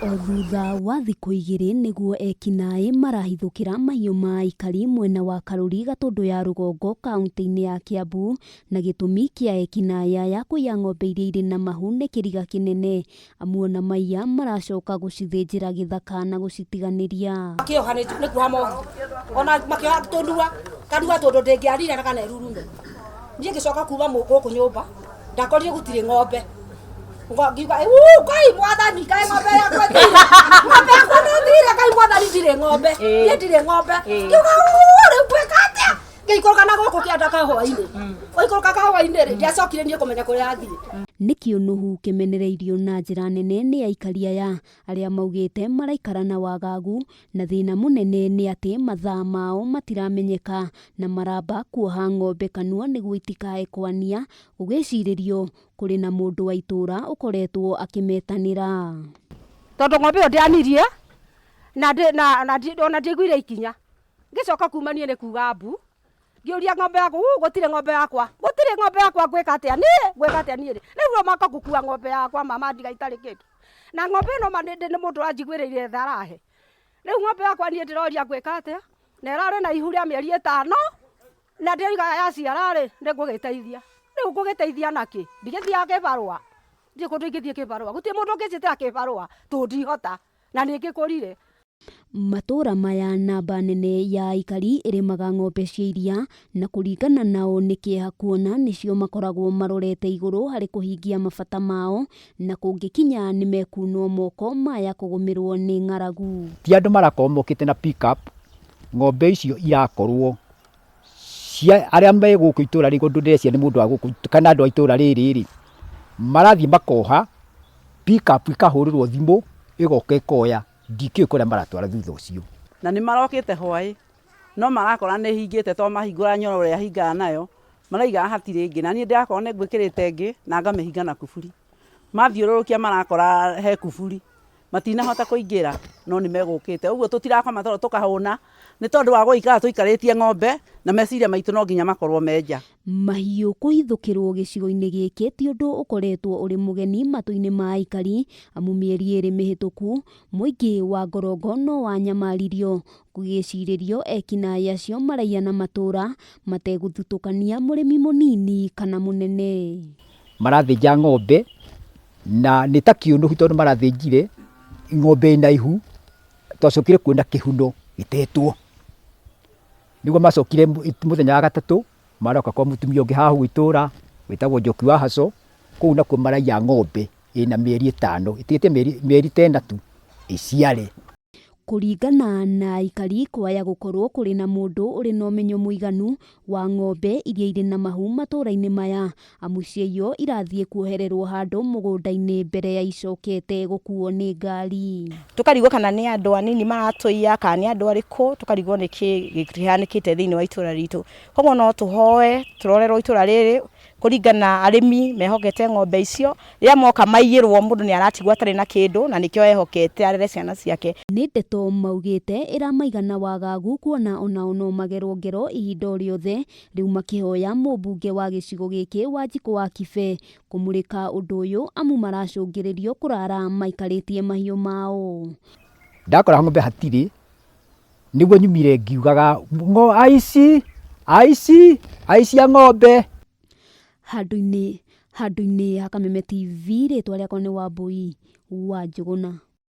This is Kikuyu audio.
O thutha wa thikũ igĩrĩ nĩguo ekinaĩ marahithũkĩra mahiũ ma aikari mwena wa Karuri Gatũndũ ya rũgongo kaunti-inĩ ya Kiambu na gĩtũmi kĩa ekinaĩ aya kũiya ng'ombe iria irĩ na mahu nĩ kĩriga kĩnene amu ona maiya maracoka gũcithĩnjĩra gĩthaka na gũcitiganĩria. Makĩoha nĩ kuoha mohi ona makĩoha tũnua kanua tondũ ndĩngĩarire na kana ĩrurume. Niĩ ngĩcoka kuma gũkũ nyũmba ndakorire gũtirĩ ng'ombe. Ngiuga "Uu, Ngai mwathani kaĩ ng'ombe yakwa ĩthire ng'ombe yakwa nĩ ĩthire Ngai mwathani ndirĩ ng'ombe niĩ ndirĩ ng'ombe." Ngiuga "Uu, rĩu ngwĩka atĩa?" Ngĩikũrũka na gũkũ kĩanda kahũa-inĩ. Gũikũrũka kahũa-inĩ rĩ, ndiacokire niĩ kũmenya kũrĩa athiĩ. Nĩ kĩũnũhu kĩmenereirio na njĩra nene nĩ aikari aya arĩa maugĩte maraikara na wagagu na thĩna mũnene nĩ atĩ mathaa mao matiramenyeka na maramba kuoha ng'ombe kanua nĩguo itikae kwania gũgĩcirĩrio kũrĩ na mũndũ wa itũra ũkoretwo akĩmetanĩra. Tondũ ng'ombe ĩyo ndĩanirie na ona ndiaiguire ikinya. Ngĩcoka kuma niĩ nĩ kuga mbu. Ngĩũria ng'ombe yakwa, uu gũtirĩ ng'ombe yakwa, gũtirĩ ng'ombe yakwa ngwĩka atĩa niĩ, ngwĩka atĩa niĩ rĩ. Rĩu no maka gũkua ng'ombe yakwa mama ndiga itarĩ kĩndũ. Na ng'ombe ĩno ma nĩ mũndũ ũranjiguĩrĩire tha arahe. Rĩu ng'ombe yakwa niĩ ndĩroria ngwĩka atĩa, na ĩrarĩ na ihu rĩa mĩeri ĩtano, na ndĩroiga yaciara rĩ, nĩ ngũgĩteithia. Rĩu ngũgĩteithia nakĩ? Ndigĩthiaga kĩbarũa, ndirĩ kũndũ ingĩthiĩ kĩbarũa, gũtirĩ mũndũ ũngĩnjĩtĩra kĩbarũa tondũ ndihota, na nĩ ngĩkũrire. Matũra maya namba nene ya aikari ĩrĩmaga ng'ombe cia iria na kũringana nao nĩ kĩeha kuona nĩcio makoragwo marorete igũrũ harĩ kũhingia mabata mao na kũngĩkinya nĩ mekunwo moko maya kũgũmĩrwo nĩ ng'aragu. Ti andũ marakorwo mokĩte na pick up, ng'ombe icio irakorwo cia arĩa me gũkũ itũra rĩrĩ ũndũ ndĩreciria nĩ mũndũ wa gũkũ kana andũ a itũra rĩrĩ rĩ, marathiĩ makoha pick up ĩkahũrĩrwo thimũ ĩgoka ĩkoya, ndikĩũĩ kũrĩa maratwara thutha ũcio. Na nĩ marokĩte hwaĩ no marakora nĩ hingĩte tondũ mahingũra nyororo ĩrĩa hingaga nayo maraiga hatirĩ ĩngĩ, na niĩ ndĩrakorwo nĩ ngwĩkĩrĩte ĩngĩ na ngamĩhinga na kuburi. Mathiũrũrũkia marakora he kuburi, matinahota kũingĩra no nĩ megũkĩte. Ũguo tũtirakoma toro tũkahũna nĩ tondũ wa gũikara tũikarĩtie ng'ombe na meciria maitũ no nginya makorwo me nja. Mahiũ kũhithũkĩrwo gĩcigo-inĩ gĩkĩ ti ũndũ ũkoretwo ũrĩ mũgeni matũ-inĩ ma aikari amu mĩeri ĩrĩ mĩhĩtũku mũingĩ wa Ngorongo no wanyamaririo gũgĩcirĩrio ekinaĩ acio maraiya na matũra mategũthutũkania mũrĩmi mũnini kana mũnene. Marathĩnja ng'ombe na nĩ ta kĩũnũhu tondũ marathĩnjire ng'ombe ĩna ihu, twacokire kuona kĩhuno gĩtetwo. Nĩguo macokire mũthenya wa gatatũ maroka kwa mũtumia ũngĩ haha ũguo itũra wĩtagwo Njoki wa Haco, kũu nakuo maraiya ng'ombe ĩna mĩeri ĩtano, ĩtigĩte mĩeri ta ĩna tu ĩciare. Kũringana na aikari kwaya gũkorwo kũrĩ na mũndũ ũrĩ na ũmenyo mũiganu wa ng'ombe iria irĩ na mahu matũra-inĩ maya amu ciaiywo irathiĩ kuohererwo handũ mũgũnda-inĩ mbere ya icokete gũkuo nĩ ngari. Tũkarigwo kana nĩ andũ anini maratũiya kana nĩ andũ arĩkũ, tũkarigwo nĩkĩ kĩhanĩkĩte thĩinĩ wa itũra ritũ. Koguo no tũhoe tũrorerwo itũra rĩrĩ kũringana arĩmi mehokete ng'ombe icio, rĩrĩa moka maiyĩrwo mũndũ nĩ aratigwo atarĩ na kĩndũ na nĩkĩo ehokete arere ciana ciake. Nĩ ndeto maugĩte ĩramaigana wagagu kuona onao no magerwo ngero ihinda o rĩothe, rĩu makĩhoya mũmbunge wa gĩcigo gĩkĩ Wanjikũ wa Kibe kũmũrĩka ũndũ ũyũ amu maracũngĩrĩrio kũrara maikarĩtie mahiũ mao. Ndakora ng'ombe hatirĩ, nĩguo nyumire ngiugaga aici, aici, aici a ng'ombe. Handũ-inĩ ha Kameme TV rĩtwa rĩakwa nĩ Wambui wa Njũgũna.